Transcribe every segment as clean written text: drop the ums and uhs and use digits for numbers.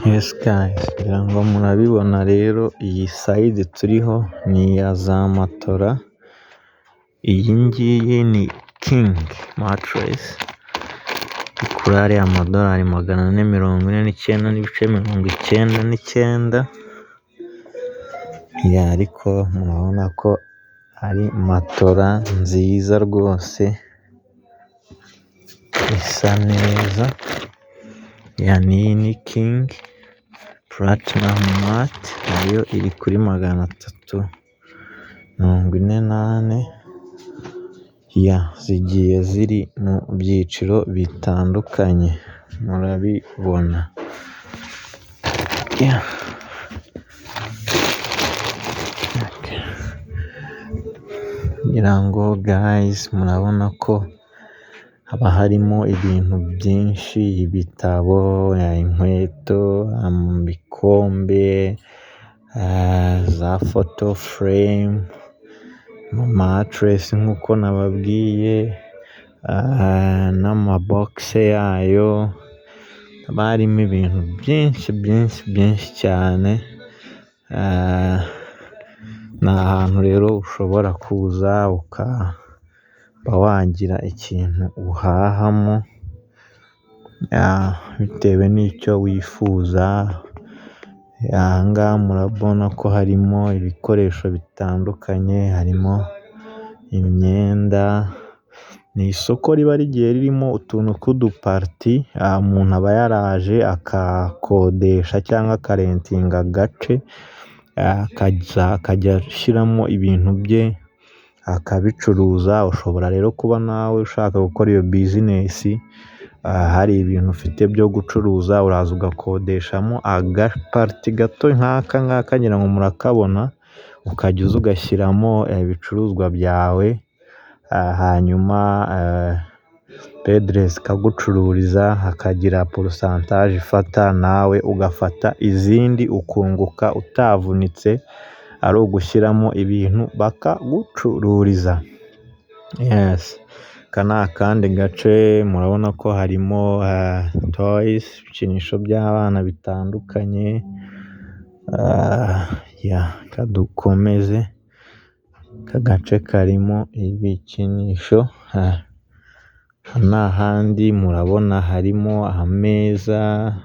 Yes guys, ngira ngo murabibona rero, iyi side turiho ni iya za matora. Iyi ngiyi ni King mattress, kuri ariya madorari 449.99, ariko murabona ko ari matora nziza rwose, isa neza. N'iyi ni King platinum mat, nayo iri kuri 344, zigiye ziri mu byiciro bitandukanye, murabibona. Ngira ngo guys murabona ko haba harimo ibintu byinshi: ibitabo, inkweto, ibikombe, za photo frame, mattress nk'uko nababwiye, n'amabogisi yayo. Haba harimo ibintu byinshi byinshi byinshi cyane. Ni ahantu rero ushobora kuza ukaba wagira ikintu uhahamo bitewe n'icyo wifuza. Aha ngaha murabona ko harimo ibikoresho bitandukanye, harimo imyenda. Ni isoko riba rigiye ririmo utuntu tw'udupariti, umuntu aba yaraje akakodesha cyangwa akarentinga agace, akajya ashyiramo ibintu bye akabicuruza. Ushobora rero kuba nawe ushaka gukora iyo business, hari ibintu ufite byo gucuruza, uraza ugakodeshamo agapariti gato nk'aka ngaka, ngira ngo murakabona, ukajya uza ugashyiramo ibicuruzwa byawe, hanyuma Pedresi ikagucururiza, hakagira pourcentage ifata, nawe ugafata izindi, ukunguka utavunitse, ari ugushyiramo ibintu bakagucururiza. Yes, aka ni akandi gace, murabona ko harimo toys, ibikinisho by'abana bitandukanye. Reka dukomeze, aka gace karimo ibikinisho. Aha ni ahandi murabona harimo ameza,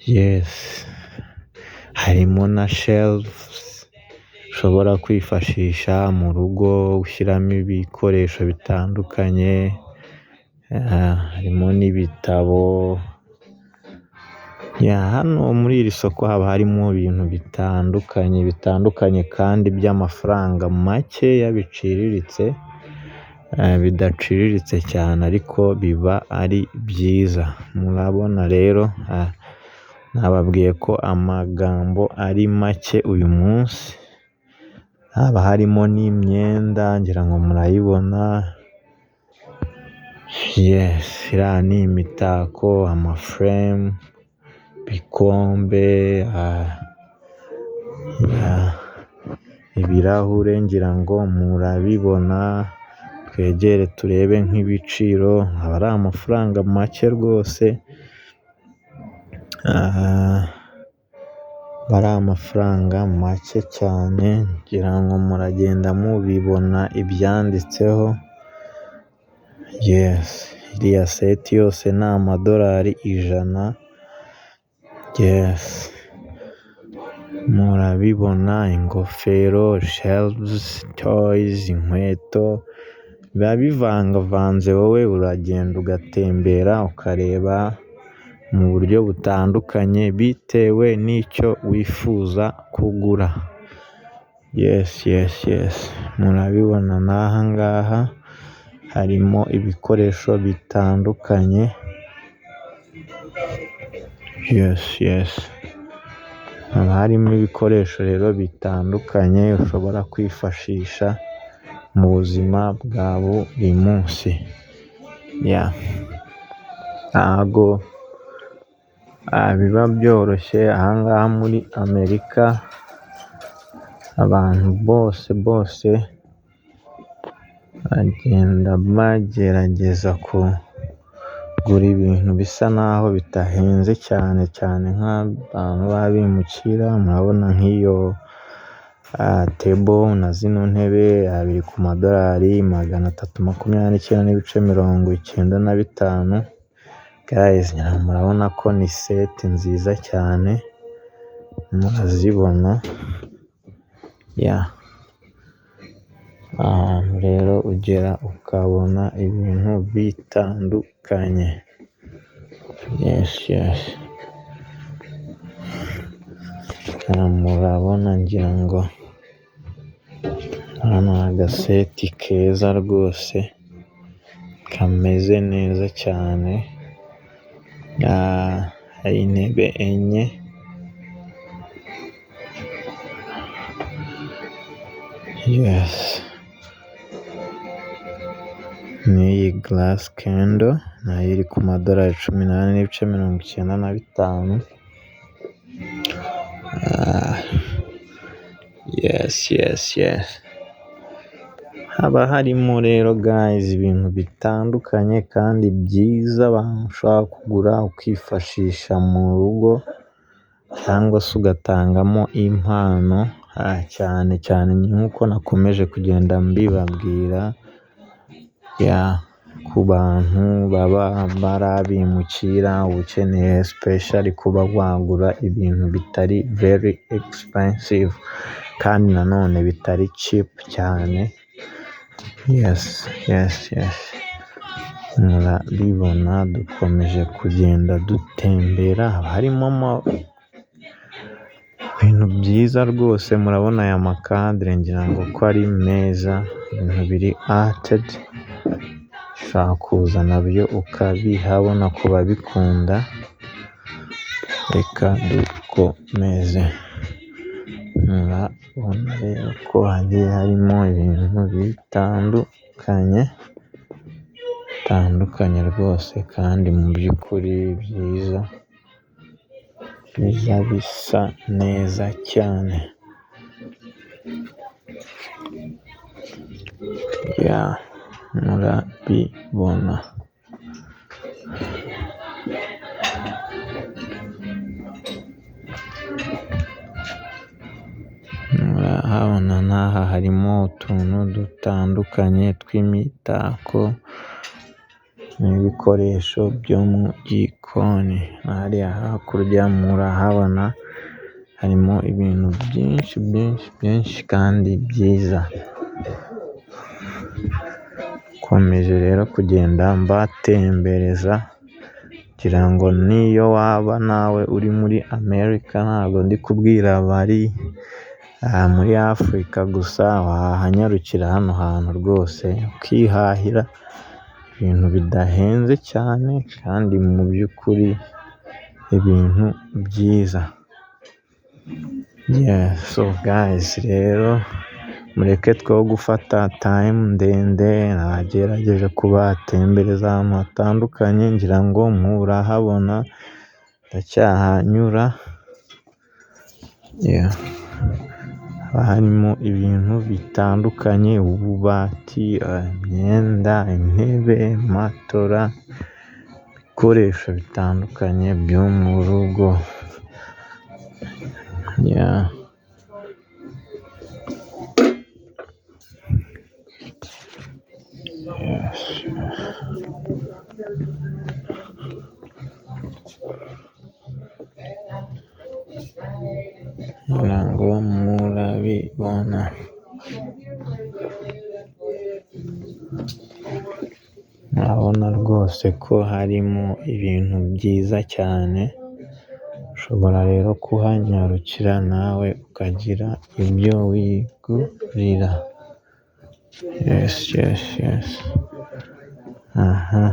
yes, harimo na shelves ushobora kwifashisha mu rugo ushyiramo ibikoresho bitandukanye, harimo n'ibitabo. Hano muri iri soko haba harimo ibintu bitandukanye bitandukanye kandi by'amafaranga makeya, biciriritse, bidaciriritse cyane, ariko biba ari byiza. Murabona rero nababwiye ko amagambo ari make uyu munsi. Haba harimo n'imyenda, ngira ngo murayibona. Yes, iriya ni imitako, amafuremu, ibikombe, ibirahure, ngira ngo murabibona. Twegere turebe nk'ibiciro, aba ari amafaranga make rwose, aba ari amafaranga make cyane, ngira ngo muragenda mubibona ibyanditseho. Yes, iriya set yose ni amadolari 100. Yes, murabibona: ingofero, shelves, toys, inkweto, biba bivangavanze. Wowe uragenda ugatembera, ukareba mu buryo butandukanye bitewe n'icyo wifuza kugura. Yes, murabibona n'aha ngaha harimo ibikoresho bitandukanye. Yes, haba harimo ibikoresho rero bitandukanye ushobora kwifashisha mu buzima bwa buri munsi. Ntago biba byoroshye aha ngaha muri Amerika, abantu bose bose bagenda bagerageza Kugura ibintu bisa naho bidahenze cyane cyane nk'abantu b'abimukira, murabona nk'iyo table na zino ntebe biri ku madolari 329.95. Guys, murabona ko ni set nziza cyane, murazibona. Yeah, ahantu rero ugera ukabona ibintu bitandukanye. Yes, murabona, ngira ngo hano agaset keza rwose kameze neza cyane. Hari intebe enye. Yes, n'iyi glass candle nayo iri ku madolari 14.95. Yes, haba harimo rero guys ibintu bitandukanye kandi byiza ushobora kugura ukifashisha mu rugo cyangwa se ugatangamo impano, cyane cyane nk'uko nakomeje kugenda mbibabwira ku bantu baba bari abimukira, ukeneye specially kuba wagura ibintu bitari very expensive kandi nanone bitari cheap cyane. Yes, murabibona dukomeje kugenda dutembera, haba harimo ibintu byiza rwose. Murabona aya macandle, ngira ngo ko ari meza, ibintu biri arted, ushobora kuza nabyo ukabihabona ku babikunda. Reka dukomeze, murabona rero ko hagiye harimo ibintu bitandukanye bitandukanye rwose kandi mu by'ukuri byiza biza bisa neza cyane. Yeah, murabibona. Murahabona n'aha harimo utuntu dutandukanye tw'imitako n'ibikoresho byo mu gikoni. Hariya hakurya murahabona harimo ibintu byinshi byinshi byinshi kandi byiza. Nkomeje rero kugenda mbatembereza kugira ngo n'iyo waba nawe uri muri Amerika, ntabwo ndi kubwira abari muri Afurika gusa, wahanyarukira hano hantu rwose ukihahira ibintu bidahenze cyane kandi mu by'ukuri ibintu byiza. So guys, rero mureke two gufata time ndende, nagerageje kubatembereza ahantu hatandukanye, ngira ngo murahabona ndacyahanyura. Yeah, haba harimo ibintu bitandukanye: ububati, imyenda, intebe, matora, ibikoresho bitandukanye byo mu rugo. Yeah. Yes. Ngira ngo murabibona. Murabona rwose ko harimo ibintu byiza cyane, ushobora rero kuhanyarukira nawe ukagira ibyo wigurira. Yes, aha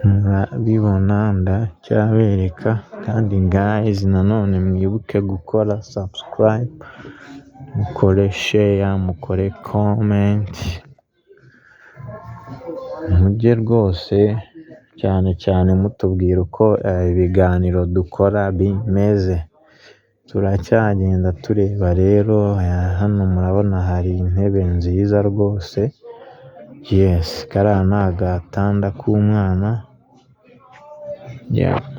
murabibona ndacyabereka. Kandi guys, nanone mwibuke gukora subscribe, mukore share, mukore comment, mujye rwose cyane cyane mutubwira uko ibiganiro dukora bimeze. Turacyagenda tureba rero, hano murabona hari intebe nziza rwose. Yes, kariya ni agatanda k'umwana,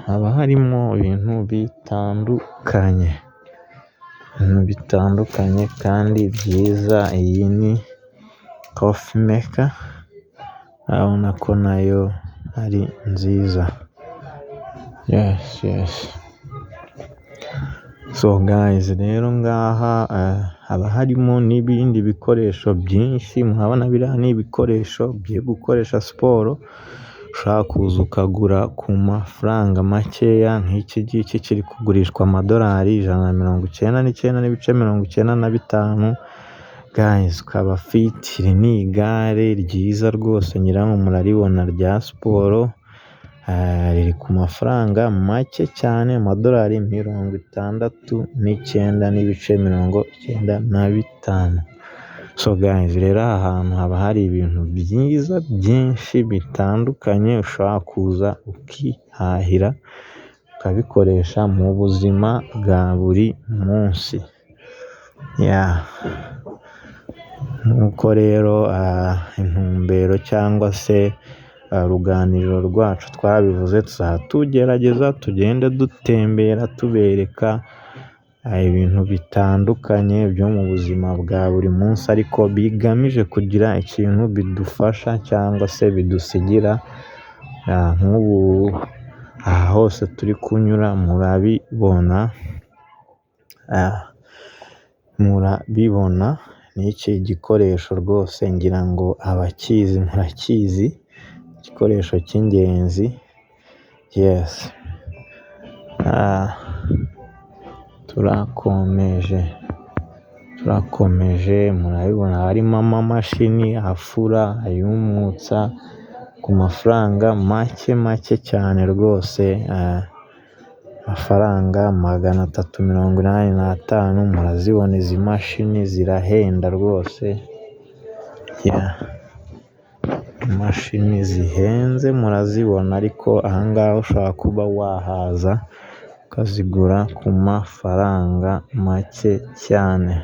haba harimo ibintu bitandukanye, ibintu bitandukanye kandi byiza. Iyi ni coffee maker, urabona ko nayo ari nziza. Yes. So guys, rero ngaha haba harimo n'ibindi bikoresho byinshi. Murabona biriya ni ibikoresho byo gukoresha siporo, ushobora kuza ukagura ku mafaranga makeya. Nk'iki ngiki kiri kugurishwa amadolari 199.95. Guys, ukaba fit. Iri ni igare ryiza rwose, ngira ngo muraribona, rya siporo, riri ku mafaranga make cyane, amadolari 69.95. So guys, rero aha hantu haba hari ibintu byiza byinshi bitandukanye, ushobora kuza ukihahira, ukabikoresha mu buzima bwa buri munsi. Yeah. Nk'uko rero intumbero cyangwa se uruganiriro rwacu twabivuze, tuzajya tugerageza tugende dutembera, tubereka ibintu bitandukanye byo mu buzima bwa buri munsi, ariko bigamije kugira ikintu bidufasha cyangwa se bidusigira. Nk'ubu aha hose turi kunyura murabibona, n'iki gikoresho rwose ngira ngo abakizi murakizi, igikoresho cy'ingenzi. Yes, turakomeje, turakomeje. Murabibona harimo amamashini afura, ayumutsa, ku mafaranga make make cyane rwose, amafaranga 385. Murazibona izi mashini zirahenda rwose, imashini zihenze murazibona, ariko ahangaha ushobora kuba wahaza ukazigura ku mafaranga make cyane.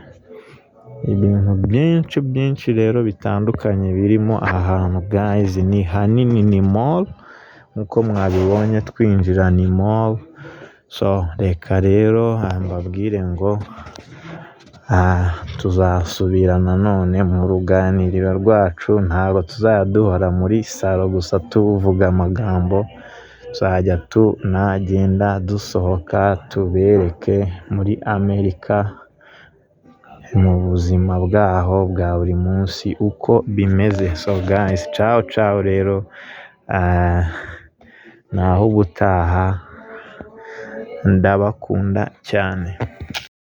Ibintu byinshi byinshi rero bitandukanye birimo aha hantu guys, ni hanini, ni mall nk'uko mwabibonye twinjira, ni mall. So reka rero mbabwire ngo tuzasubira nanone mu ruganiriro rwacu, ntabwo tuzajya duhora muri salo gusa tuvuga amagambo, tuzajya tunagenda dusohoka tubereke muri Amerika mu buzima bwaho bwa buri munsi uko bimeze. So guys, ciao ciao rero, naho ubutaha, ndabakunda cyane.